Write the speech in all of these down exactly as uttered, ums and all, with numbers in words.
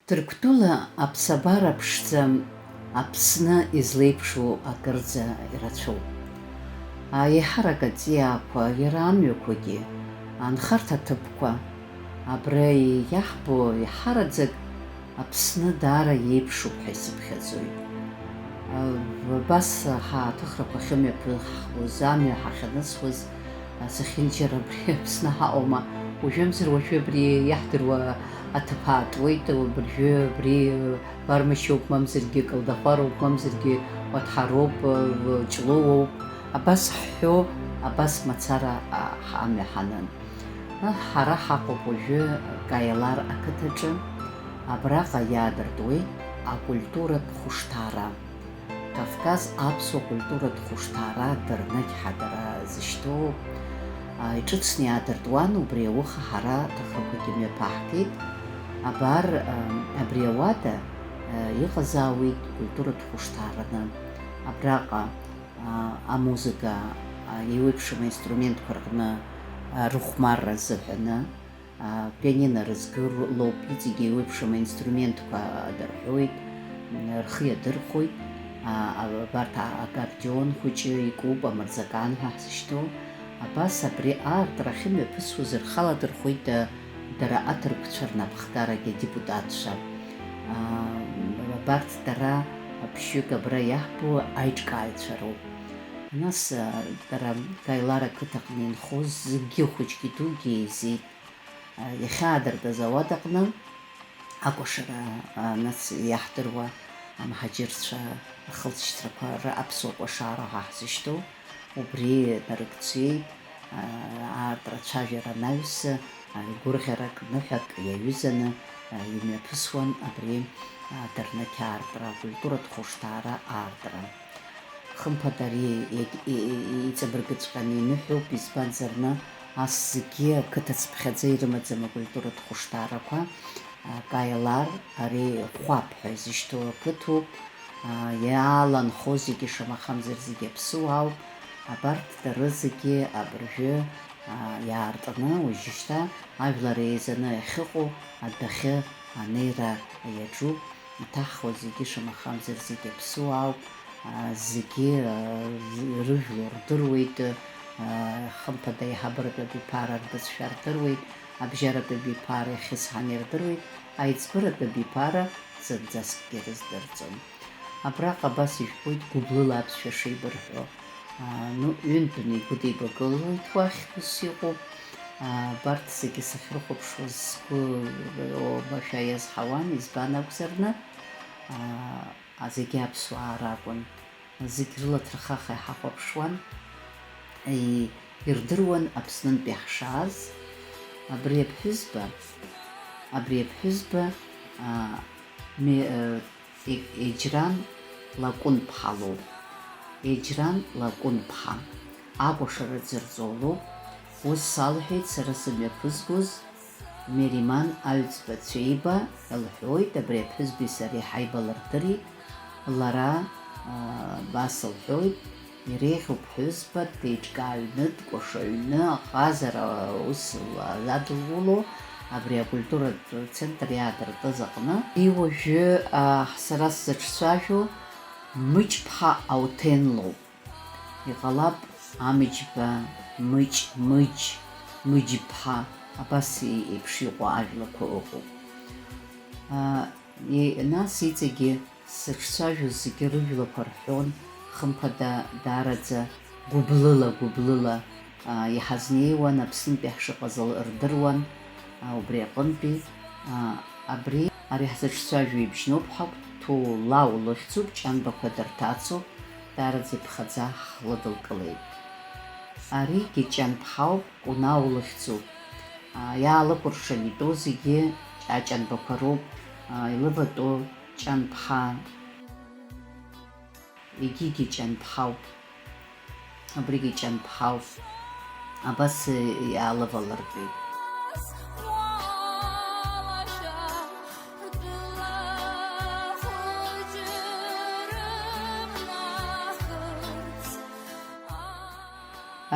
Ҭырқәтәыла аԥсабара ԥшӡа Аԥсны излеиԥшу акырӡа ирацәоуп. Аиҳарак аҵиаақәа, иара амҩақәагьы, анхарҭа ҭыԥқәа, абра иаҳбо иҳараӡак Аԥсны даара иеиԥшуп ҳәа исыԥхьаӡоит. Абас ҳаҭыхрақәа ахьымҩаԥыҳгоз, амҩа ҳахьанысуаз, сахьынџьыр абри Аԥсны ҳаҟоума? Уажәымзар уажәы абри иаҳдыруа аҭыԥ аатуеит, абыржәы абри Бармашьоуп, мамзаргьы Калдахәароуп, мамзаргьы Уаҭҳароуп, Ҷлоуоуп. Абас ҳҳәо, абас мацара, а, амҩа ҳанын. Ҳара ҳаҟоуп уажәы Каиалар ақыҭаҿы, абраҟа иаадыртуеит акультуратә хәышҭаара. Кавказ аԥсуа культуратә хәышҭаара дырнык ҳәа дара зышьҭоу, а, иҿыцны иаадыртуан, убри ауха ҳара ҭахрақәагьы мҩаԥаҳгеит. Абар, а, абри ауада, а, иҟазаауеит культуратә хәышҭаараны. Абраҟа, а, амузыка, а, еиуеиԥшым аинструментқәа рҟны, а, рыхәмарра азыҳәаны, а, пианино рызгылоуп, иҵегь еиуеиԥшым аинструментқәа дырҳәоит, м, рхы иадырхәоит, а, а, абарҭ а-, аккордеон хәыҷы икуп, амырзакан ҳәа ҳзышьҭоу. Абас абри аартра ахьымҩаԥысуаз рхы аладырхәеит, а, дара аҭырқәцәа рнапхгарагьы адепутатцәа. А, абарҭ дара ԥшьҩык абра иаҳбо аиҿкааҩцәа роуп. Нас, а, дара Каилар ақыҭаҟны инхоз зегьы хәыҷгьы дугьы еизеит. А, иахьаадыртыз ауадаҟны акәашара, а, нас иаҳдыруа амҳаџьырцәа ахылҵшьҭрақәа ра-, аԥсуа кәашара ҳәа ҳзышьҭоу, убри нарыгӡеит, а, аартра цәажәара анаҩс, а, гәырӷьарак, ныҳәак иаҩызаны, а, имҩаԥысуан абри, а, дырнык аартра, акультуратә хәышҭаара аартра. Хымԥада ари иагь-, и-, и-, иҵабыргыҵәҟьаны иныҳәоуп, избанзар, зны ас зегьы ақыҭа цыԥхьаӡа ирымаӡам акультуратә хәышҭаарақәа, а, Каиалар, ари Хәаԥ ҳәа изышьҭоу ақыҭоуп, а, иааланхо зегьы шамахамзар зегьы аԥсуаауп, абарҭ дара зегьы абыржәы, а, иаартны уажәшьҭа ажәлар еизаны иахьыҟоу адәахьы анеира иаҿуп. Иҭахуа зегьы шамахамзар зегьы аԥсуаауп, а, зегьы, а, рыжәлоу рдыруеит, а, хымԥада аиҳабыратә абиԥара рбызшәа рдыруеит, абжьаратә абиԥара иахьысҳаны ирдыруеит, аиҵбыратә абиԥара зынӡаскгьы рыздырӡом. Абраҟа абас ижәбоит гәыблыла аԥсшәа шеибырҳәо. А, ну, ҩынтәны игәыдеибагылоит уахь, ус иҟоуп. А, абарҭ зегьы сахьрыхәаԥшуаз сгәы, о, машәа иазҳауан, избан акәзарны, а, а, зегьы аԥсуаа ракәын. Зегь рыла ҭырхаха иҳахәаԥшуан. И-, ирдыруан Аԥснынтәи ҳшааз. Абри аԥҳәызба, абри аԥҳәызба, а, ме-, э, Е-, Еџьран Лакәынԥҳа лоуп. Еџьран Лакәынԥҳа акәашара дзырҵо лоуп. Ус салҳәеит сара сымҩаԥызгоз Мериман Аҩӡба Цәеиба, лҳәоит, абри аԥҳәызбеи сареи ҳаибалырдырит. Лара, аа, абас лҳәоит, иреиӷьу ԥҳәызба деиҿкааҩны, дкәашаҩны, аҟазара ус адылуло, абри акультуратә центр иаадыртыз аҟны. Уи уажәы, аа, сара сзыҿцәажәо Мыҷԥҳа Ауҭен лоуп. Иҟалап, Амыҷба, Мыҷ, Мыџь, Мыџьԥҳа, абас еиԥш иҟоу ажәлақәа ыҟоуп. Аа, и-, нас иҵегьы сзыҿцәажәоз зегьы рыжәлақәа рҳәон, хымԥада, даараӡа гәыблыла, гәыблыла, аа, иҳазнеиуан, Аԥснынтәи ҳшыҟаз р-, рдыруан, аа, убри аҟынтәи, аа, абри, ари ҳзыҿцәажәо ибжьноуп ҳәа, Ҭулау лыхьӡуп, Ҷанбақәа дырҭацоуп, даараӡа иԥхаӡа ҳлыдылкылеит. Аригьы Ҷанԥҳауп, Кәынау лыхьӡуп. Аа, иаалыкәыршан итәоу зегьы Ҷа-, Ҷанбақәа роуп, аа, илыватәоу Ҷанԥҳа. Егьигьы Ҷанԥҳауп. Абригьы Ҷанԥҳауп. Абас иаалывалыртәеит.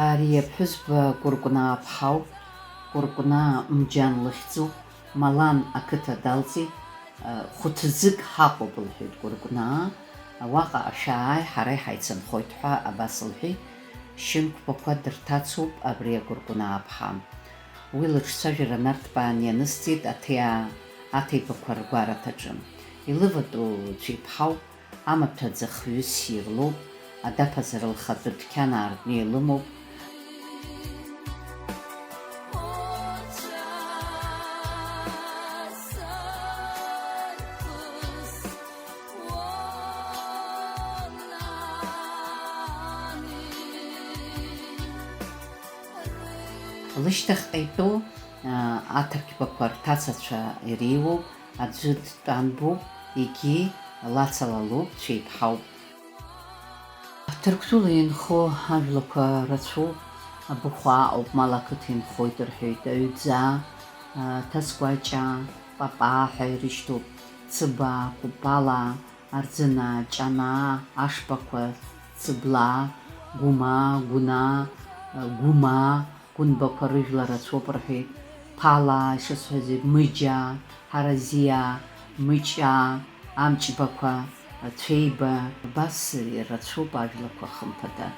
Ари аԥҳәызба Кәыркәнаа ԥҳауп. Кәыркәнаа Мџьан лыхьӡуп. Малан ақыҭа далҵит. Хәыҭӡык ҳаҟоуп, лҳәеит Гәыргәнаа, уаҟа шәааи, ҳара иҳаицынхоит ҳәа абас лҳәеит. Шьынқәбақәа дырҭацоуп абри Агәыргәнаа ԥҳа. Уи лыҿцәажәара нарҭбаан ианысҵеит аҭиаа аҭеибақәа ргәараҭаҿы. Илыватәоу цәеиԥҳауп, амаҭәа ӡахҩыс ирлоуп, адаԥазара лхатәы дәқьан аартны илымоуп. Лышьҭахьҟа итәоу, аа, аҭырқьбақәа рҭацацәа иреиуоуп, аӡәы дтәамбуп, егьи лацалалуп, цәеиԥҳауп. Ҭырқәтәыла инхо ажәлақәа рацәоуп, абыхәа аҟоуп, мал ақыҭа инхоит рҳәеит, аҩӡаа, аа, ҭаскәаҷаа, папаа ҳәа ирышьҭоуп, цыбаа, кәыпалаа, арӡынаа, ҷанаа, ашбақәа, цыблаа, гәымаа, гәынаа, гәымаа, гәынбақәа рыжәла рацәоуп рҳәеит, ԥалаа, ишысҳәаз еиԥш, мыџьаа, ҳаразиаа, мыҷаа, амҷбақәа, цәеиба, абас ирацәоуп ажәлақәа, хымԥада.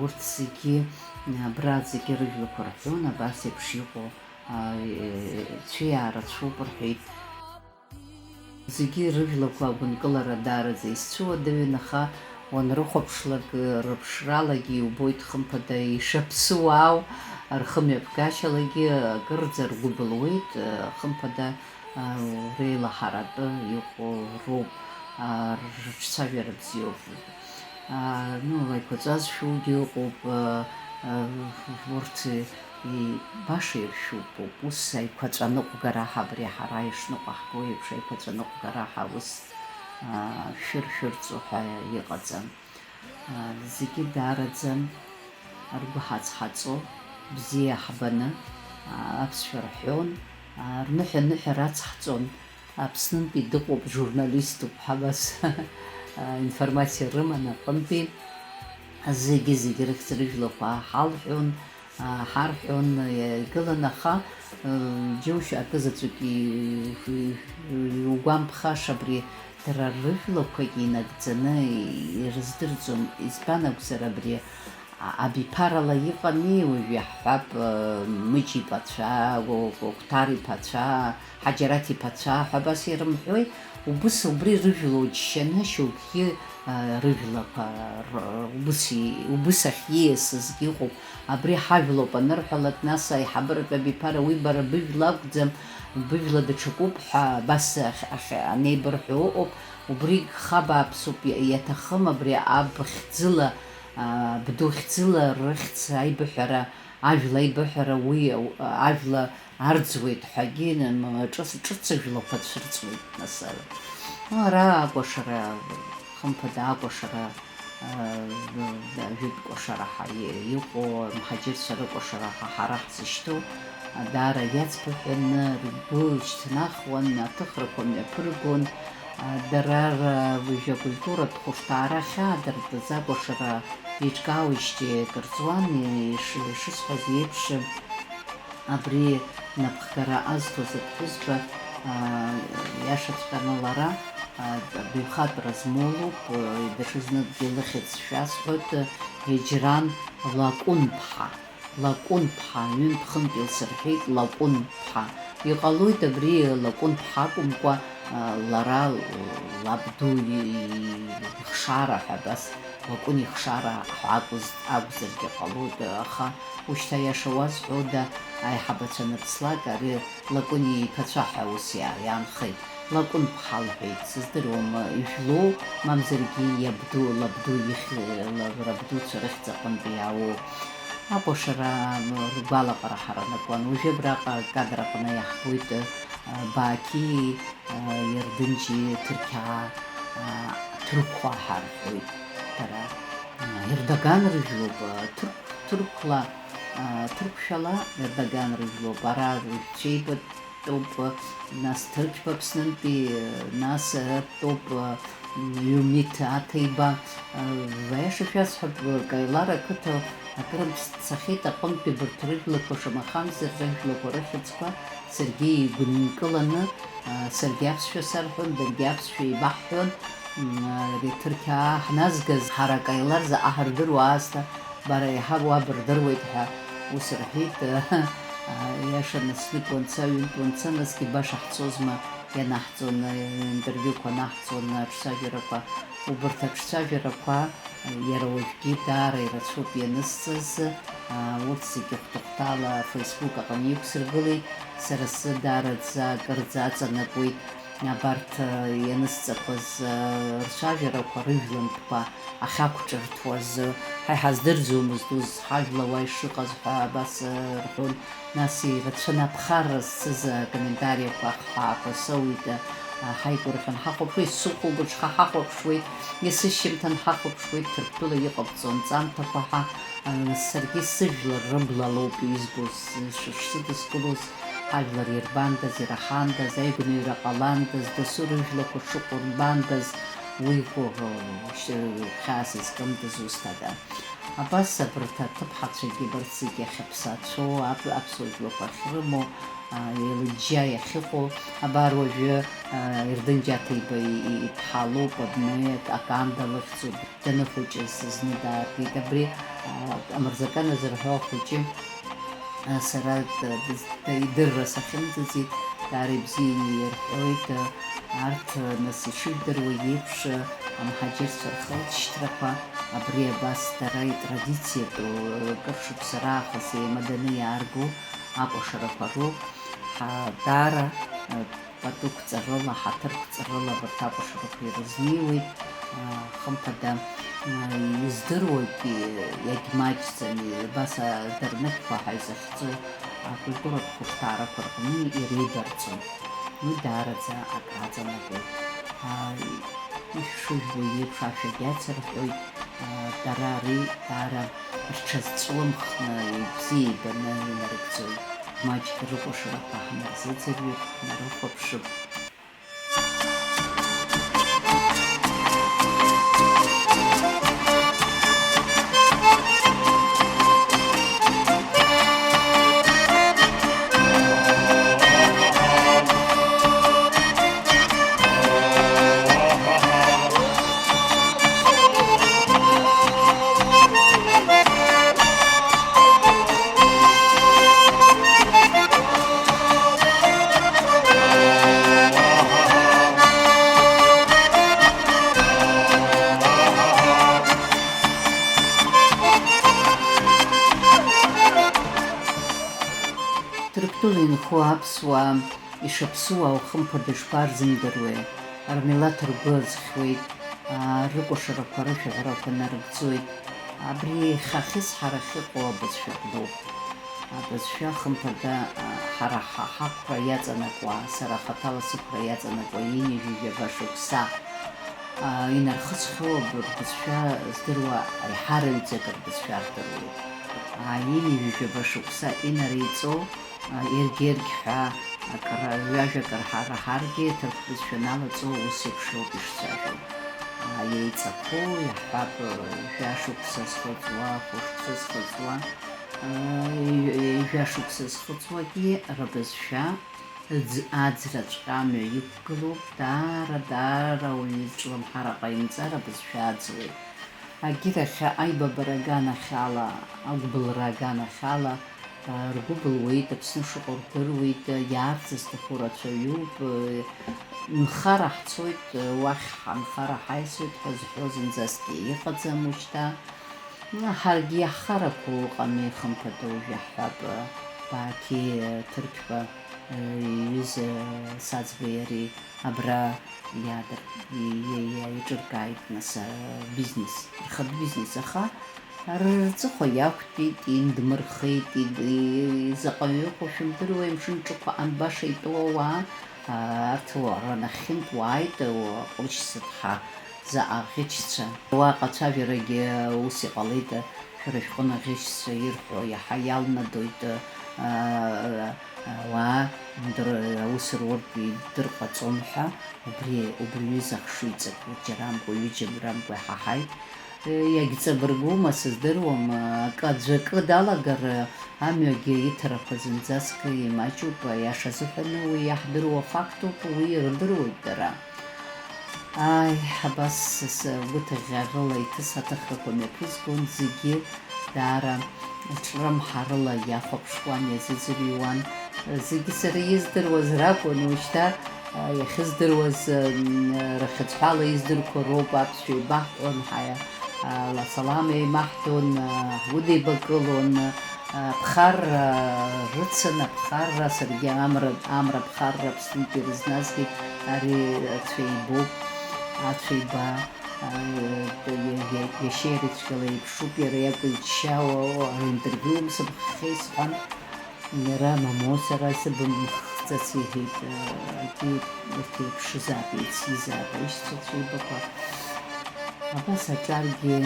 Урҭ зегьы, абра зегьы рыжәлақәа рҳәон, абас еиԥш иҟоу, а, цәеиаа рацәоуп рҳәеит. Зегьы рыжәлақәа агәынкылара даараӡа изцәыуадаҩын, аха уанрыхәаԥшлак, рыԥшралагьы иубоит, хымԥада, ишаԥсуаау рхымҩаԥгашьалагьы акырӡа ргәы былуеит, хымԥада, реилаҳаратәы иҟоу роуп, рыҿцәажәара бзиоуп. Ну, аиқәаҵәа зшәугьы ыҟоуп, урҭ баша иршәуп, ус аиқәаҵәа ныҟәгара ҳа абри ҳара ишныҟәаҳго еиԥш аиқәаҵәа ныҟәгара ҳа ус шәыр-шәырҵо ҳәа иҟаӡам. Зегьы даараӡа ргәы ҳацҳаҵо, бзиа ҳбаны, аԥсшәа рҳәон, рныҳәа-ныҳәа рацҳҵон. Аԥснынтәи дыҟоуп, журналиступ ҳәа абас информациа рыман аҟынтәи. Зегьы-зегьы рыхьӡ-рыжәлақәа ҳалҳәон, ҳарҳәон, игылан, аха џьоушьа акы заҵәык иугәамԥхаша, абри дара рыжәлақәагьы инагӡаны ирыздырӡом, избан акәзар, абри А-, абиԥарала иҟами, уажә иаҳҳәап, э, Мыџь иԥацәа, Гәы-, Гәыхәҭар иԥацәа, Ҳаџьараҭ иԥацәа ҳәа абас ирымҳәои? Убыс убри рыжәла џьшьаны шьоукгьы, э, рыжәлақәа р-, убыс и-, убыс ахь ииасызгьы ыҟоуп. Абри ҳажәлоуп анырҳәалак, нас аиҳабыратә абиԥара уи бара быжәла акәӡам, быжәла даҽакуп ҳәа абас ахь, ахь анеибырҳәо ыҟоуп. Убригь хабааԥсуп, иа-, иаҭахым абри аб хьӡыла, аа, абду хьӡыла рыхьӡ аибыҳәара, ажәла аибыҳәара уи, а, ажәла арӡуеит ҳәагьы, м, ҿыц-, ҿыц ажәлақәа цәырҵуеит, нас, а, ара акәашара, хымԥада акәашара, а, жәытә кәашара ҳа-, и-, иҟоу, амҳаџьырцәа рыкәашара ҳа-, ҳара ҳзышьҭоу, а, даара иацԥыҳәаны ргәы шьҭнахуан, аҭыхрақәа мҩаԥыргон. Дара р-, уажәы акультуратә хәышҭаара ахьаадыртыз акәашара еиҿкаауеижьҭеи акыр ҵуан, иш-, ишысҳәаз еиԥш, абри напхгара азҭоз аԥҳәызба, аа, иашаҵәҟьаны лара, аа, баҩхатәра змоулоуп, даҽазныкгьы лыхьӡ шәасҳәоит, Џьран Лакәынԥҳа. Лакәын ԥҳа, ҩынтә-хынтә илсырҳәеит Лакәын ԥҳа. Иҟалоит абри Лакәын ԥҳа акәымкәа, а, лара лабду и-, ихшара ҳәа абас, Лакәын ихшара ҳәа акәыз-, акәзаргьы ҟалоит, аха ушьҭа иаша уазҳәода, аиҳабацәа анырцлак, ари Лакәын иԥацәа ҳәа ус иа-, иаанхеит. Лакәын ԥҳа лҳәеит, сыздыруам, ижәлоу, мамзаргьы иабду, лабду ихь-, ла-, рабдуцәа рыхьӡ аҟынтәи иаауоу. Акәашара ргәалаҟара ҳаранакуан. Уажәы абраҟа акадр аҟны иаҳбоит, а, Баақьи, а, Ердынџьи, Ҭырқьаа, а, ҭырқәа ҳәа рҳәоит дара. А, Ердоган рыжәлоуп, а, ҭырқә-, ҭырқәла, а, ҭырқәшәала Ердоган рыжәлоуп. Ара рыжәцәеибатәуп, нас Ҭырқьба Аԥснынтәи, нас арҭтәоуп, а, Ҩымиҭ Аҭеиба, аиаша шәасҳәап, Каилар ақыҭа акырынтә сцахьеит аҟынтә, абарҭ рыжәлақәа шамахамзар, рыжәлақәа рыхьӡқәа саргьы игәынкыланы, саргьы аԥсшәа сарҳәон, даргьы аԥсшәа еибаҳҳәон, ари ҭырқьаа ҳназгаз, ҳара Каилар заҟа ҳардыруа аасҭа, бара еиҳа уа бырдыруеит ҳәа ус рҳәеит, иашаны знык уанца, ҩынтә уанца, насгьы баша ҳцозма, ианаҳҵон, интервиуқәа анаҳҵон, аҿцәажәарақәа, убарҭ аҿцәажәарақәа иара уажәгьы даара ирацәоуп ианысҵаз, урҭ зегьы хәҭа-хәҭала Facebook аҟны иқәсыргылеит, сара сзы даараӡа акырӡа аҵанакуеит абарҭ ианысҵақәаз рцәажәарақәа, рыжәлантәқәа ахьақәҿырҭуаз, ҳа иҳаздырӡомызт ус ҳажәла уа ишыҟаз ҳәа абас рҳәон. Нас ирацәаны аԥхарра зцыз акомментариақәа ахҳәаақәа соуит, ҳаигәырӷьан ҳахәаԥшуеит, сыхәылбу шха ҳахәаԥшуеит, есышьыжьымҭан ҳахәаԥшуеит, Ҭырқәтәыла иҟабҵо анҵамҭақәа ҳа, саргьы сыжәлар рыбла лоуп избо, сшыдыскылоз, ҳажәлар ирбандаз, ираҳандаз, аигәныҩра ҟаландаз, дасу рыжәлақәа шыҟоу рбандаз, уи хәы-, хьаас изкымдаз усҭада. Абас абарҭ аҭыԥҳацәагьы, абарҭ зегьы ахьыԥсацәоу, ап-, аԥсуа жәлақәа ахьрымоу, а, еилыџьџьа иахьыҟоу, абар уажәы, а, Ердын Џьаҭеиба и-, и-, иԥҳа лоуп, абни аканда лыхьӡуп, даныхәыҷыз зны даартит. Абри, а, амырзакан азырҳәо ахәыҷы, а, сара д-, дыз-, д-, идырра сахьымӡаӡеит, даара ибзианы ирҳәоит, а, арҭ, а, нас ишыжәдыруа еиԥш, а, амҳаџьырцәа рхылҵшьҭрақәа, абри абас дара итрадициатәу, а, кыр шықәса раахыс еимаданы иааргоу акәашарақәа роуп. Ҳа-, даара, а, патуқәҵарыла, ҳаҭырқәҵарыла абарҭ акәашарақәа ирызнеиуеит, а, хымԥада, а, издыруагьы иагьмаҷӡами, абас адырныҳәқәа ҳәа изыхьӡу акультуратә хәышҭаарақәа рҟны иреибарҵон. Уи даараӡа акраҵанакуеит. А, ишыжәбо еиԥш, ашәагь ацырҳәоит, а, дара ари даара рҽазҵәлымхны, ибзиа ибаны инарыгӡоит. Маҷк рыкәашарақәа ҳнарзыӡырҩып, ҳнарыхәаԥшып. Ҭырқәтәыла инхо аԥсуаа ишаԥсуаау хымԥада ишԥарзымдыруеи? Рмилаҭ ргәы азхьуеит, аа, рыкәашарақәа, рышәаҳәарақәа нарыгӡоит. Абри хахьыс ҳара ҳахьыҟоу абызшәа ҟәдоуп. Абызшәа хымԥада, аа, ҳара ҳа-, ҳақәра иаҵанакуа, сара хаҭала сықәра иаҵанакуа ҩынҩажәи жәаба шықәса, аа, инархысхьоу абызшәа здыруа аиҳараҩӡак рбызшәа рдыруеит. Аа, ҩынҩажәи жәаба шықәса инареиҵоу, аа, ергьерг ҳәа акра, ҩажәа акыр ҳараҳаргьы, ҭырқә бызшәа налаҵо ус еиԥш ауп ишцәажәо. Аа, иеиҵақәоу, иаҳҳәап, жәа шықәса зхыҵуа, хәы шықәса зхыҵуа, аа, ҩ-, ҩажәа шықәса зхыҵуагьы рыбызшәа ӡ-, аӡраҵәҟьа амҩа иқәгылоуп, даара, даара ауаҩы изҿлымҳара ҟаимҵар абызшәа аӡуеит. Агьырахь аибабара аганахьала, агәбылра аганахьала, а, ргәы былуеит, Аԥсны шыҟоу рдыруеит, иаарц зҭаху рацәаҩуп, нхара ҳцоит, уахь ҳанхара ҳаисуеит ҳәа зҳәо зынӡаскгьы иҟаӡам уажәшьҭа. Ҳаргьы иаҳхарақәоу ыҟами, хымԥада, уажә иаҳҳәап, Бақьи, Ҭырқьба, иҩыза Саӡбеи иареи абра иаадыр-, и-, и-, иаиҿыркааит, нас, абизнес, рхатә бизнес, аха рҵыхәа иақәтәеит, индмырхеит, ид-, и-, заҟаҩы ыҟоу шәымдыруеи, амшын ҿықәа ан баша итәоу ауаа, а, арҭ уа-, ранахьынтә уааит, уа-, Ҟәрышь сыҭҳа, заҟа ӷьычцәа. Уаҟа ацәажәарагьы ус иҟалеит, шәара шәҟны аӷьычцәа ирҳәо иаҳа иалнадоит, а, Ауаа дыр-, аус руартә идырҟаҵом ҳәа, убри, убри ҩыза ахшыҩҵак џьарамкәа, ҩыџьа рамкәа иҳаҳаит. Иагьҵабыргума сыздыруам, акы аӡәы акы далагар, амҩагьы иҭарақәа зынӡаск имаҷуп, аиаша азыҳәан уи иаҳдыруа фактуп, уи ирдыруеит дара. Ааи, абас сгәы ҭыӷьӷьарыла иҭыс аҭыхрақәа мҩаԥызгон, зегьы даара ҿрымҳарыла иахәаԥшуан, иазыӡырҩуан. Зегьы сара издыруаз ракәын, уажәшьҭа, а, иахьыздыруаз, м, рахьыӡҳәала издырқәо роуп, аԥсшәа еибаҳҳәон, ҳаи-, а, ла салам еимаҳдон, а, ҳгәыдеибакылон, а, ԥхарра рыцын, аԥхарра, саргьы амра, амра ԥхарра Аԥснынтәи рызназгеит, ари ацәа ибоуп, ацәа иба, а, иа-, иа-, иашьеи иареи цәгьала еиԥшуп, иара иакәу иччауа, аинтервиу мсырххьеи сҳәан. Иара мамоу сара исыбымхӡац, иҳәеит, егьи урҭ еиԥшызаап, еицизаап аишьцәа цәеибақәа. Абас аҿаргьы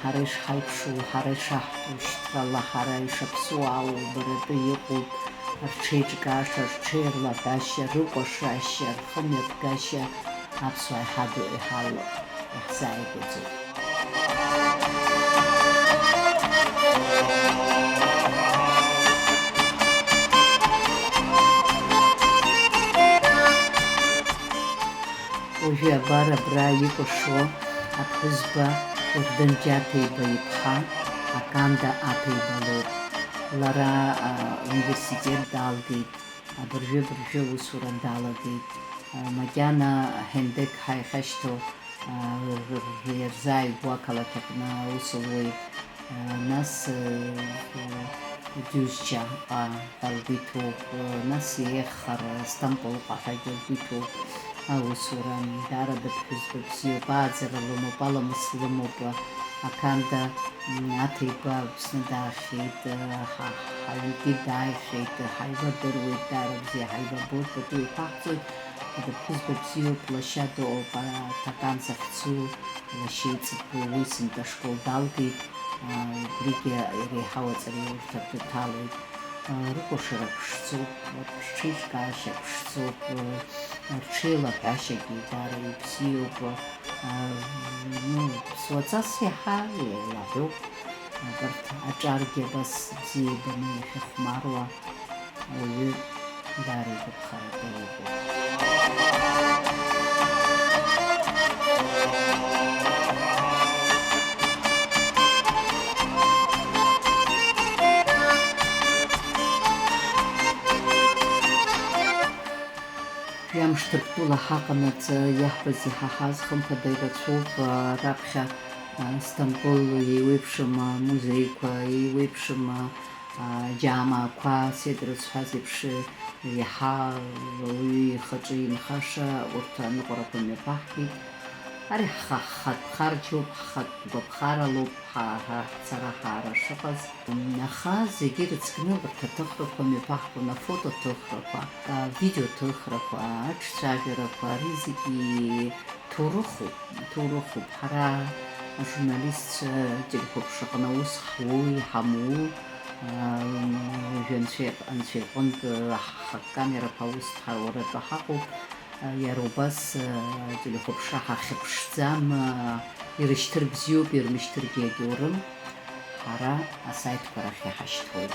ҳара ишҳаиԥшу, ҳара ишаҳтәу шьҭрала, ҳара ишаԥсуаау убаратәы иҟоуп, рҽеиҿкааша, рҽеирлаҳәашьа, рыкәашашьа, рхымҩаԥгашьа аԥсуаа иҳадоу, иҳалоу, иаҳзааигәаӡоуп. Уажәы абар абра икәашо аԥҳәызба Ердан Џьаҭеиба иԥҳа Аканда Аҭеиба лоуп. Лара, а, университет далгеит, абыржәы-абыржәы аусура далагеит. А, макьана Ҳендеқь ҳәа иахьашьҭоу, а, р-, р-, иарзааигәоу ақалақь аҟны аус луеит. А, нас, э, э, Џьусџьаҟа ҳәа лгәы иҭоуп, нас еиӷьхар Стамбулҟа ҳәагьы лгәы иҭоуп аусура. Даара дыԥҳәызба бзиоуп, ааӡара лымоуп, аламыс лымоуп, Аканда, м, Аҭеиба Аԥсны даахьеит, ҳа-, ҳаҩнгьы дааихьеит, ҳаибадыруеит, даара бзиа ҳаибабоит, пату еиқәаҳҵоит, дыԥҳәызба бзиоуп, лашьа дыҟоуп, аҭакан захьӡу, лашьа иҵыгәгәа уи сынтәа ашкол далгеит, аа, убригьы иреиҳау аҵараиурҭа дҭалоит. Аа, рыкәашара ԥшӡоуп, рҽеиҿкаашьа ԥшӡоуп, рҽеилаҳәашьагьы даара ибзиоуп. Аа, ну, ԥсуаҵас иаҳа еилаҳәоуп. Абарҭ аҿаргьы абас бзиа ибаны ишәыхәмаруа. Уаҩы даара игәаԥхаратәы иҟоуп. Жәамш Ҭырқәтәыла ҳаҟанаҵ, иаҳбаз иҳаҳаз, хымԥада, ирацәоуп, раԥхьа, Стамбул еиуеиԥшым амузеиқәа, еиуеиԥшым, џьаамаақәа, седра зҳәаз еиԥш, иаҳа ауаҩы ихаҿы инхаша урҭ аныҟәарақәа мҩаԥаҳгеит. Ари ҳхы-, ҳхатә харџьоуп, ҳхатә гәаԥхаралоуп, ҳа-, ҳа-, ҳцара ҳаара шыҟаз. Аха зегьы ирыцкны абарҭ аҭыхрақәа мҩаԥаҳгон, афотоҭыхрақәа, авидеоҭыхрақәа, аҿцәажәарақәа, ари зегьы ҭоурыхуп, ҭоурыхуп. Ҳара, ажурналистцәа, ателехәаԥшра аҟны аус ҳуоу, иҳамоу, аа, уажәы Анцәа иҟ-, Анцәа иҟынтә, ҳкамерақәа аус ҳауратәы ҳаҟоуп. Иара убас, ателехәаԥшра ҳахьыԥшӡам, ирышьҭыр бзиоуп, ирмышьҭыргьы иагьаурым. Ҳара асаитқәа рахь иҳашьҭуеит.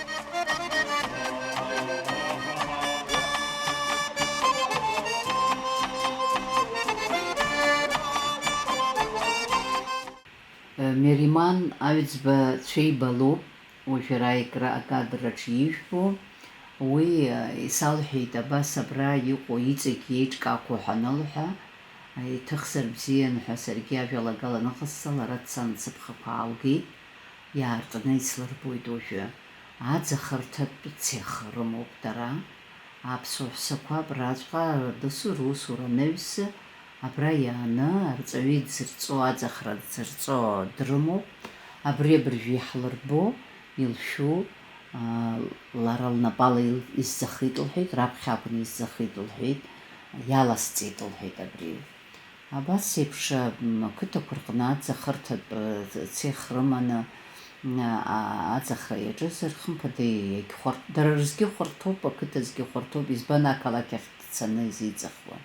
Мериман Аҩӡба Цәеиба лоуп, уажәы ара икра акадрраҿы ижәбо. Уи, исалҳәеит, абас абра иҟоу иҵегь иеиҿкаақәо ҳәа анылҳәа, иҭыхзар бзиан ҳәа саргьы ажәалагала аныҟасҵа, лара дцан сыԥхақәа аалгеит, иаартны ислырбоит уажәы. Аӡахырҭатә цех рымоуп дара. Аԥсуа ҳәсақәа абраҵәҟьа дасу русура анаҩс, абра иааны арҵаҩы дзырҵо, аӡахра дзырҵо дрымоуп. Абри абыржәы иаҳлырбо, илшәу, аа, лара лнапала ил-, изӡахит лҳәеит, раԥхьа акәны изӡахит лҳәеит, иаласҵеит лҳәеит абри. Абас еиԥш, м, ақыҭақәа рҟны аӡахырҭатә, ы, цех рыманы, а, аӡахра иаҿызар, хымԥада иагьхәарҭ-, дара рзгьы хәарҭоуп, ақыҭа згьы хәарҭоуп, избан ақалақь ахь дцаны изиҵахуа.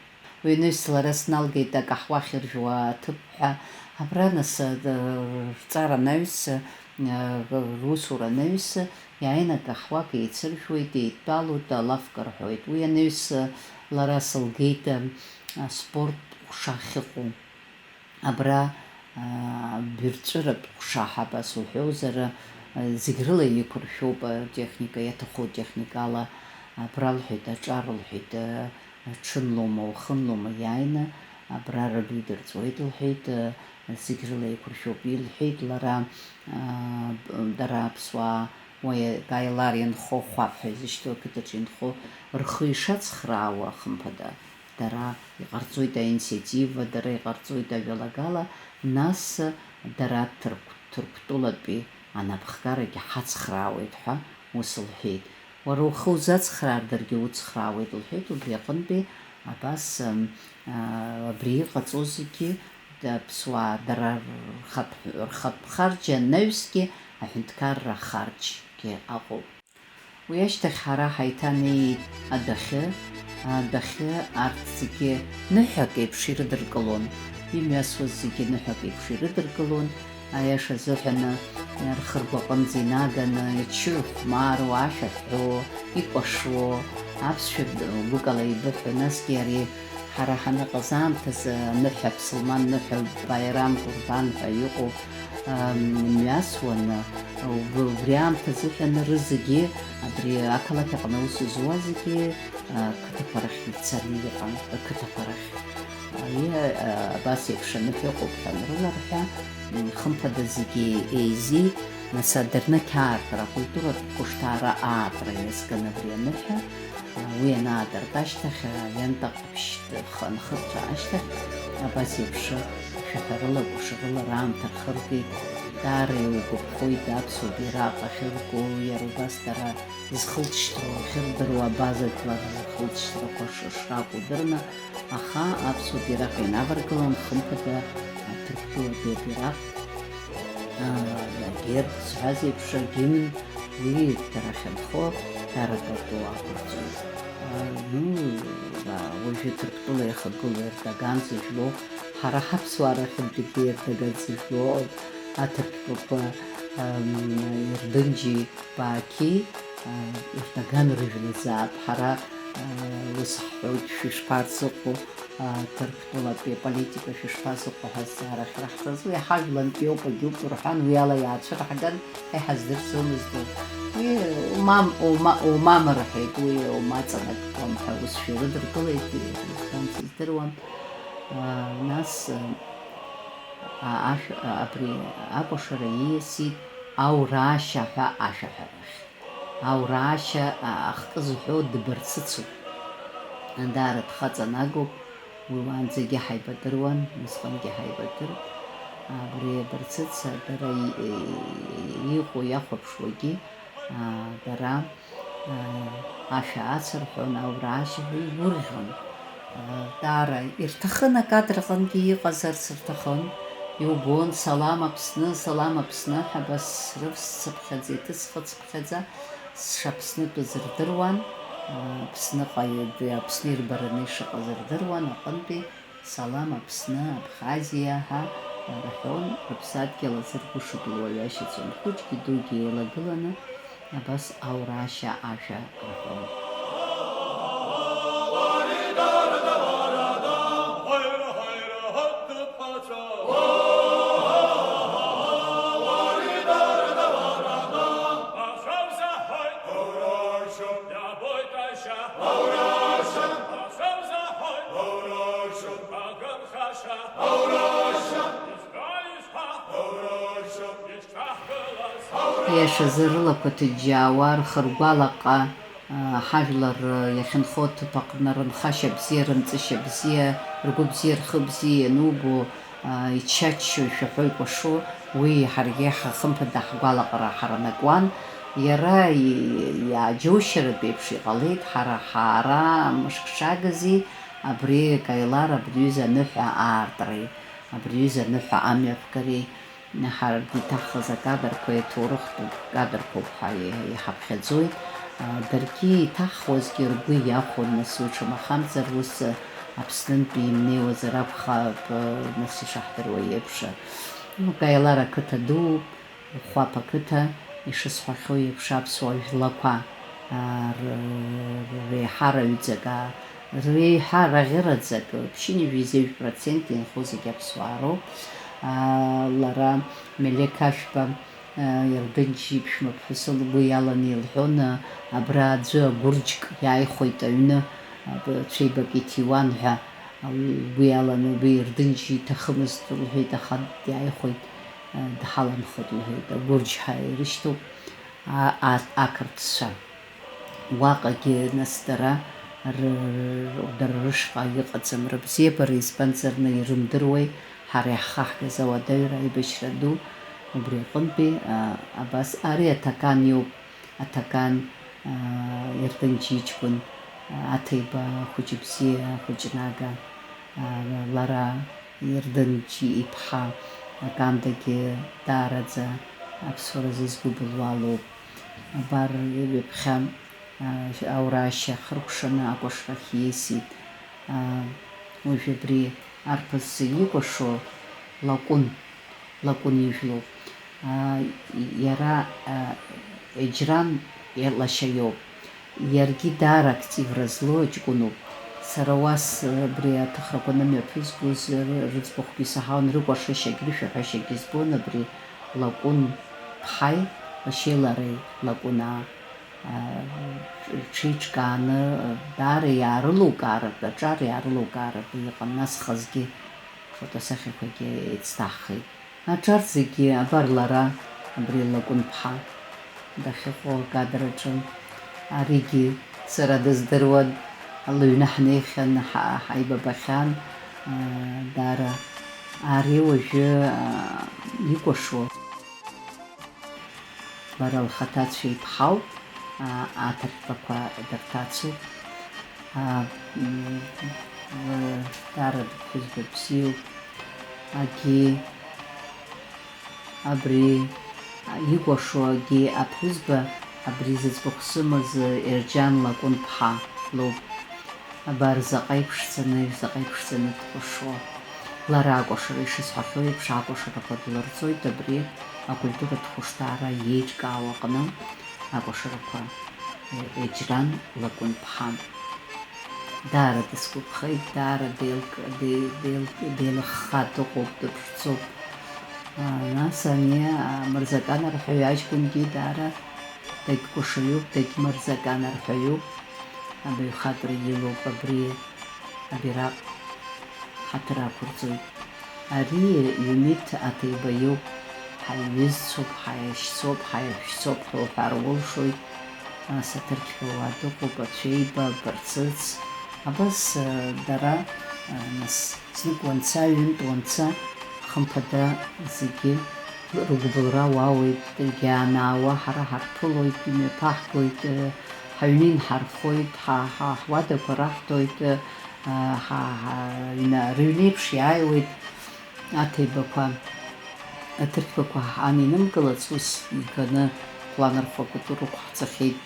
Уи анаҩс лара сналгеит акаҳуа ахьыржәуа аҭыԥ ҳәа. Абра, нас, а, рҵара анаҩс, а, русура анаҩс, иааины акаҳуак еицыржәуеит, еидтәалоит, алафка рҳәоит. Уи анаҩс, а, лара сылгеит, а, аспорт ҟәша ахьыҟоу. Абра, аа, бырҵәыратә ҟәша ҳәа абас уҳәозар, зегь рыла еиқәыршәоуп, атехника иаҭаху техникала, абра лҳәеит, аҿар лҳәеит, аҽынлома, уахынлома иааины, абра рыбаҩ дырҵуеит лҳәеит, зегь рыла еиқәыршәоуп, илҳәеит лара, аа, дара аԥсуаа, уи Каилар инхо, Хәаԥ ҳәа изышьҭоу ақыҭаҿы инхо, рхы ишацхраауа, хымԥада. Дара иҟарҵоит аинициатива, дара иҟарҵоит ажәалагала, нас дара Ҭырқә-, Ҭырқәтәылатәи анапхгарагьы ҳацхраауеит ҳәа ус лҳәеит. Уара ухы узацхраар, даргьы уцхраауеит, лҳәеит, убри аҟынтәи абас, ам, а, абри иҟаҵо зегьы, аԥсуаа дара рхатә-, рхатә харџьа анаҩсгьы аҳәынҭқарра харџьгьы ыҟоуп. Уи ашьҭахь ҳара ҳаиҭанеит адәахьы, адәахьы арҭ зегьы ныҳәак еиԥш ирыдыркылон, имҩасуаз зегьы ныҳәак еиԥш ирыдыркылон, аиаша азыҳәаны, рхыргәаҟынӡа инаганы, иччо-ихәмаруа, ашәа ҳәо, икәашо, аԥсшәа гәыкала еибыҳәо, насгьы ари Ҳара ҳаныҟаз аамҭазы аныҳәа, аԥсылман ныҳәа, Баирам Курбан ҳәа иҟоу, ам, мҩасуан, уб-, убри аамҭазыҳәаны рызегьы, абри ақалақь аҟны аус зуа зегьы, а, қыҭақәа рахь ицаны иҟан, ақыҭақәа рахь. Аиа, а, абас еиԥш аныҳәа ыҟоуп ҳәа анрыларҳәа, м, хымԥада зегьы еизеит, нас адырны ақьаартра, акультуратә хәышҭаара аартра иазкын абри аныҳәа, а, уи анаадырт ашьҭахь, а, лента Ԥшьҭ-, х-, нхырцәа ашьҭахь, абас еиԥш, шәаҳәарыла, кәашарыла раамҭа рхыргеит. Даара иугәаԥхоит аԥсуа бираҟ ахьырку, иара убас дара зхылҵшьҭроу ахьырдыруа, абазатә жәлар рхылҵшьҭрақәа ш-, шракәу дырны, аха аԥсуа бираҟ инаваргылан, хымԥада, а, Ҭырқәтәылатәи абираҟ, а, агерб зҳәаз еиԥш, агимн, уи дара ахьынхо, дара пату ақәырҵоит. А, ну, а, уажәы Ҭырқәтәыла иахагылоу Ердоган зыжәлоу, ҳара ҳаԥсуаа рахьынтәигьы Ердоган зыжәлоу, аҭырқәтәақәа, ам, Ердынџьи Баақьи, а, Ердоган рыжәлазаап, ҳара, а, ус ҳҳәоит, шәышԥарзыҟоу, а, Ҭырқәтәылатәи аполитика шәышԥазыҟоу ҳәа азҵаара ахьраҳҭаз, уи ҳажәлантәи ауп, агьуп рҳәан, уи ала иаацәырҳган, ҳа иҳаздырӡомызт. Уи умам, ума-, умам рҳәеит, уи умаҵанакуам ҳәа ус шәирыдыркылеит, избан сыздыруам. А, нас, а, ашә-, а, абри акәашара ииасит аурашьа ҳәа ашәаҳәарахь. Аурашьа, а, ахкы зҳәо дбырцыцуп. Даара дхаҵанагоуп, уи уаанӡагьы ҳаибадыруан, усҟангьы ҳаибадырт. Абри абырцыц дара и-, и-, иҟоу иахәаԥшуагьы, а, дара, а, ашәа ацырҳәон, аурашьа ҳәа игәырӷьон. Даара ирҭахын акадр аҟынгьы иҟазарц рҭахын, иубон, Салам Аԥсны, Салам Аԥсны ҳәа абас срывсцыԥхьаӡа, иҭысхыцыԥхьаӡа, сшаԥснытәыз рдыруан, Аԥсныҟа, Аԥсны ирбараны ишыҟаз рдыруан, аҟынтәи Салам Аԥсны, Абхазиа ҳәа рҳәон, рыԥсадгьыл азы ргәы шыблуа ҩашьаӡом, хәыҷгьы дугьы еилагыланы, Абас аурашьа ашәа рҳәон. Иашазы, рылақәа ҭыџьџьаауа, рхыргәалаҟа, ҳажәлар иахьынхо аҭыԥ аҟны рынхашьа бзиа, рымҵышьа бзиа, ргәы бзиа, рхы бзиа ианубо, ичча-ччо, ишәаҳәо, икәашо, уи ҳаргьы ҳа-, хымԥада ҳгәалаҟара ҳаранакуан. Иара и-, иааџьоушьаратә еиԥш иҟалеит, ҳара ҳаара мышк шагази, абри Каилар абри ҩыза аныҳәа аартреи, абри ҩыза аныҳәа амҩаԥгареи, Ҳаргьы иҭаҳхыз акадрқәа иаҭоурыхтә кадрқәоуп ҳәа иҳаԥхьаӡоит. Даргьы иҭаҳхуазгьы ргәы иахәон, нас уи шамахамзар ус Аԥснынтәи имнеиуазар акәхап, нас ишаҳдыруа еиԥш. Каиалар ақыҭа дууп, Хәаԥ ақыҭа, ишысҳәахьоу еиԥш, аԥсуа жәлақәа реиҳараҩӡак, реиҳараӷьыраӡак, ԥшьынҩажәи зеижә процент инхо зегьы аԥсуаа роуп. Лара Мелеқь Ашәба, Ердын Џьиԥшәма ԥҳәыс лгәы иаланы илҳәон, абра аӡәы агәырџьк иааихәеит аҩны, цәеибак иҭиуан ҳәа лгәы иаланы, уи Ердын Џьиа иҭахымызт лҳәеит, аха диааихәеит, дҳаламхеит лҳәеит, агәырџь ҳәа ирышьҭоуп ақырҭцәа. Уаҟагьы нас дара дара рышҟа иҟаӡам рыбзиабара, избанзар, ирымдыруеи ҳара иаҳхаҳгаз ауадаҩра аибашьра ду, убри аҟынтәи абас ари аҭакан иоуп, аҭакан, Ердын Џьиа иҷкәын, Аҭеиба хәыҷы бзиа, хәыҷнага, лара Ердын Џьиа иԥҳа Акандагьы даараӡа аԥсуара зызгәыбылуа лоуп. Абар ҩаԥхьа аураашьа хыркәшаны акәашарахь ииасит. Уажә абри арԥыс икәашо лакәын, лакәын ижәлоуп. Иара Еџьран лашьа иоуп. Иаргьы даара активра злоу ҷкәыноуп. Сара уас абри аҭыхрақәа анымҩаԥызгоз рыӡбахәгьы саҳауан, рыкәашашьагь рышәаҳәашьагьы збон абри Лакәын ԥҳаи лашьеи лареи, Лакәынаа, рҽеиҿкааны, даара иаарылукааратәы, аҿар иаарылукааратәы иҟан, нас хазгьы фотосахьақәагьы еицҭаҳхит. Аҿар зегьы, абар лара, абри Лакәын ԥҳа дахьыҟоу акадр аҿы. Аригьы сара дыздыруан, лыҩны ҳнеихьан, ҳа-, ҳаибабахьан, аа, даара. Ари уажәы, аа, икәашо. Лара лхаҭа цәеиԥҳауп, аа, аҭырқәтәақәа дырҭацоуп. Аа, м, даара ԥҳәызба бзиоуп. Агьи абри икәашо агьи аԥҳәызба абри зыӡбахә сымаз Ерџьан Лакәын ԥҳа лоуп. Абар заҟа иԥшӡаны, заҟа иԥшӡаны дкәашо. Лара акәашара ишысҳәахьоу еиԥш акәашарақәа длырҵоит абри акультуратә хәышҭаара иеиҿкаау аҟны акәашарақәа Еџьран Лакәын ԥҳа. Даара дысгәаԥхеит, даара деилк-, де-, деилк-, деилыхха дыҟоуп, дыԥшӡоуп. Нас ани, а, Мырзакан арҳәаҩ аҷкәынгьы даара дагькәашаҩуп, дагьмырзакан арҳәаҩуп. Абаҩхатәра илоуп абри абираҟ ҳаҭыр ақәырҵоит. Ари Ҩымиҭ Аҭеиба иоуп, ҳаиҩызцәоуп, ҳаиашьцәоуп, ҳаиашәшьцәоуп ҳәа уҳәар улшоит, нас аҭырқьҳәа уа дыҟоуп, Ацәеиба, Барцыц, абас, дара, нас, знык уанца, ҩынтә уанца, хымԥада зегьы рыгәыбылра уауеит, егьанаауа ҳара ҳарԥылоит, имҩаԥаҳгоит, ҳаҩны инҳархоит, ҳа, ҳа, ҳуадақәа раҳҭоит, ҳа, ҳа, ҩна-, рыҩнеиԥш иааиуеит аҭеибақәа, аҭырқьбақәа ҳан инымгылац, ус иганы планрхәақәак рықәҳҵахьеит.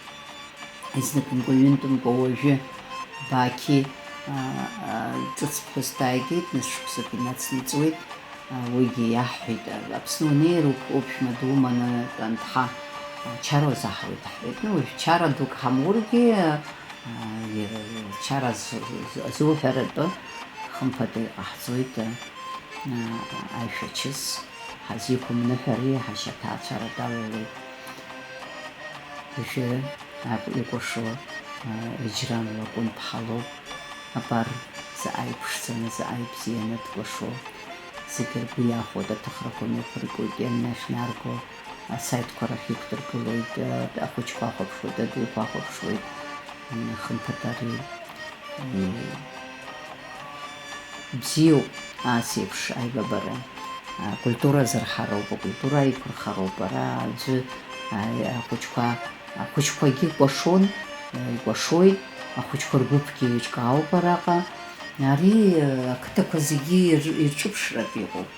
Изныкымкәа-ҩынтәымкәа уажәы Бақьи, аа, аа, ҿыц ԥҳәыс дааигеит, нас шықәсык инацнаҵуеит, аа, уигьы иаҳҳәеит, Аԥсны унеир, уԥ-, уԥшәма думаны, анҭҳа, аа, чара узаҳауеит, ҳҳәеит. Ну, уажә чара дук ҳамургьы, аа, чара з-, з-, зуҳәаратәы хымԥада иҟаҳҵоит, аа, аишәачыс ҳазиқәымныҳәари, ҳашьаҭаацәара далалоит. Уажәы Аб икәашо, а, Еџьран Лакәын ԥҳа лоуп. Абар, заҟа иԥшӡаны, заҟа ибзианы дкәашо. Зегьы ргәы иахәоит, аҭыхрақәа мҩаԥыргоит, ианнахьнарго, асаитқәа рахь иқәдыргылоит, а, ахәыҷқәа ахәаԥшуеит, адуқәа ахәаԥшуеит, м, хымԥада ари, м, Бзиоуп ас еиԥш аибабара. Акультура азырҳароуп, акультура аиқәырхароуп. Ара аӡәы, а, ахәыҷқәа, ахәыҷқәагьы кәашон, икәашоит, ахәыҷқәа ргәыԥгьы еиҿкаауп араҟа. Ари, а, ақыҭақәа зегьы ир-, ирҿыԥшратә иҟоуп.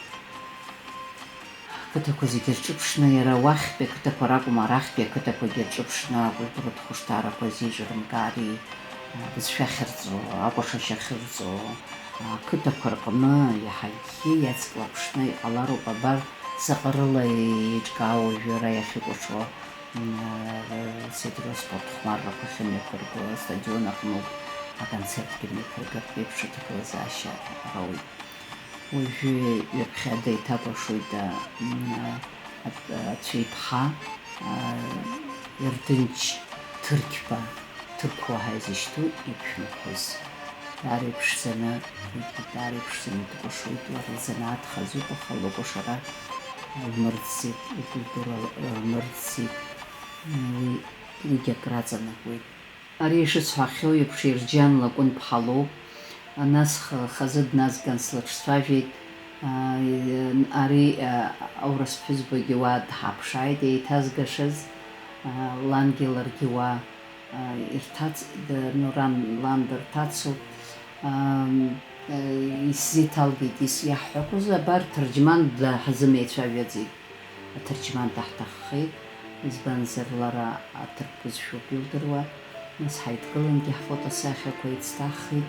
Ақыҭақәа зегьы рҿыԥшны, иара уахьтәи ақыҭақәа ракәым, арахьтәи ақыҭақәагьы рҿыԥшны акультуратә хәышҭаарақәа зеиҿырымкаареи, бызшәа ахьырҵо, акәашашьа ахьырҵо ақыҭақәа рҟны иаҳагьы иацклаԥшны иҟалароуп, абар заҟа рыла еиҿкаау уажәы ара иахьыкәашо, м, Сеидроу аспорт хәмаррақәа ахьымҩаԥырго астадион аҟноуп аконцертгьы мҩаԥыргартә еиԥш аҭагылазаашьа роуеит. Уажәы ҩаԥхьа деиҭакәашоит, а, м, а, а, Ацәеиԥҳа, а, Ердынч Ҭырқьба, Ҭырқәуа ҳәа изышьҭоу иԥшәмаԥҳәыс. Даара иԥшӡаны, уигьы даара иԥшӡаны дкәашоит, уара лзанааҭ хазуп, аха лыкәашара лмырӡӡеит, лкультура лмырӡӡеит, м, уи, уигьы акраҵанакуеит. Ари ишысҳәахьоу еиԥш, Ерџьан Лакәын-ԥҳа лоуп. Нас х-, хазы дназган слыҿцәажәеит. Ари, аурыс ԥҳәызбагьы уа дҳаԥшааит, еиҭазгашаз, лангьы ларгьы уа ирҭац-, д-, ну, ран, лан дырҭацоуп. Исзеиҭалгеит ис-, иаҳҳәақәоз, абар, ҭырџьман даҳзымеицәажәаӡеит. Аҭырџьман даҳҭаххеит, избанзар, лара аҭырқә бызшәоуп илдыруа, нас ҳаидгылангьы ҳфотосахьақәа еицҭаҳхит,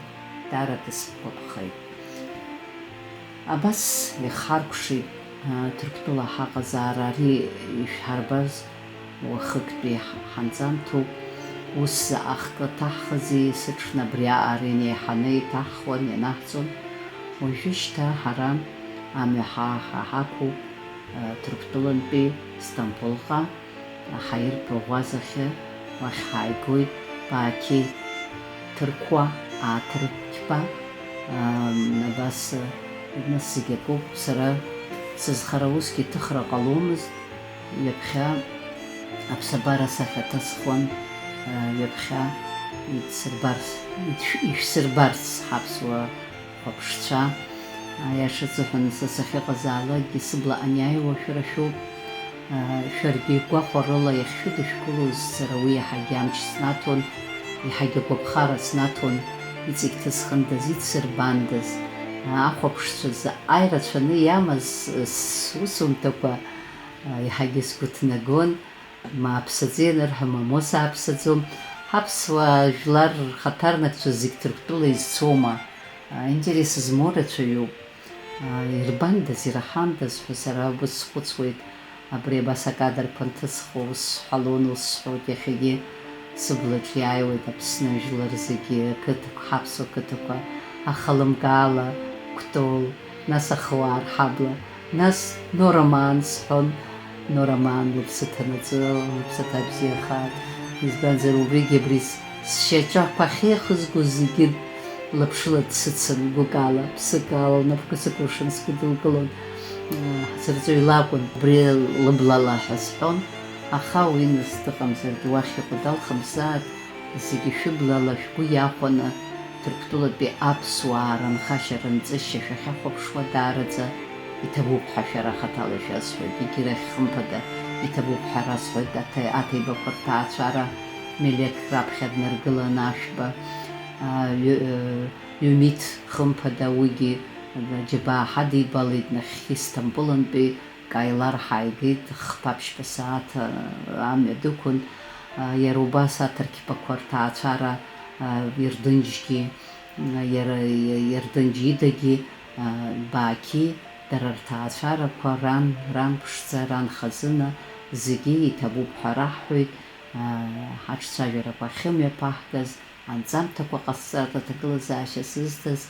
даара дысгәаԥхеит. Абас ихаркәшеит, а, Ҭырқәтәыла ҳаҟазаара ари ишәҳарбаз уахыктәи ҳ-, ҳанҵамҭоуп, ус заҟа хкы ҭаҳхызи, сыҽны абри аҟара инеиҳаны иҭаҳхуан, ианаҳҵон. Уажәы шьҭа ҳара амҩа ҳа-, ҳа-, ҳақәуп. Ҭырқәтәылантәи Сҭампылҟа аҳаиртә ӷәӷәа захьы уахь ҳааигоит, Баақьи Ҭырқәа, Аҭырқьба, ам, абас, нас зегь акоуп, сара сызхара усгьы ҭыхра ҟаломызт, ҩаԥхьа аԥсабара сахьаҭысхуан, а, ҩаԥхьа идсырбарц, идшә-, ишәсырбарц ҳаԥсуа хәаԥшцәа, аиаша азыҳәан, са сахьыҟазаалакгьы сыбла аниааиуа шәара шәоуп. Шәаргьы гәахәарыла иахьшәыдышәкылоз, сара уи иаҳагьы амч снаҭон, иаҳагьы агәаԥхара снаҭон, иҵегь ҭысхындаз, идсырбандаз, ахәаԥшцәа заҟа ирацәаны иамаз сусумҭақәа иаҳагьы сгәы ҭнагон. Мааԥсаӡеи анырҳәа, мамоу сааԥсаӡом. Ҳаԥсуа жәлар рхаҭарнакцәа зегь Ҭырқәтәыла изцома? Аинтерес змоу рацәаҩуп. Ирбандаз, ираҳандаз ҳәа сара убас схәыцуеит. Абри абас акадрқәа анҭысхуа ус сҳәалон, ус сҳәоит иахьагьы. Сыблаҿ иааиуеит Аԥсны ажәлар зегьы, ақыҭақәа, ҳаԥсуа қыҭақәа, ахалымгаала, Кәтол, нас ахуаа рҳабла, нас Нора Маан сҳәон. Нора Маан лыԥсы ҭанаҵы, лыԥсаҭа бзиахааит. Избанзар, убригьы абри с-, сшьаҿақәа ахьеихызго зегьы лаԥшыла дсыцын, гәыкала, ԥсыкала, лнапқәа сыкәыршан сгәыдылкылон. Ҳзырҵаҩ лакәын, убри лыблала ҳәа сҳәон, аха уи нас дыҟамзаргьы уахь иҟоу далхымзааит. Зегьы шәыблала шәгәы иахәаны, Ҭырқәтәылатәи аԥсуаа рынхашьа-рынҵышьа шәахьахәаԥшуа даараӡа иҭабуп ҳәа шәара хаҭала шәасҳәоит, егьирахь хымԥада иҭабуп ҳәа расҳәоит аҭе-, аҭеибақәа рҭаацәара Мелеқь раԥхьа днаргыланы Ашәба, а, ҩ-, ы, Ҩмит хымԥада уигьы аџьабаа ҳадибалеит, нахьхьи Сҭампылынтәи Каилар ҳааигеит, хԥа-ԥшьба сааҭ, а, амҩа дықәын. А, иара убас аҭырқьбақәа рҭаацәара, а, Ердынџьгьы, а, иара, Ердынџь идагьы, а, Баақьи, дара рҭаацәарақәа ран, ран ԥшӡа, ран хазына, зегьы иҭабуп ҳәа раҳҳәоит, а, ҳаҿцәажәарақәа ахьымҩаԥаҳгаз, анҵамҭақәа ҟасҵартә аҭагылазаашьа сызҭаз,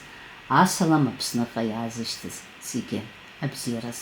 асалам Аԥсныҟа иаазышьҭыз зегьы. Абзиараз.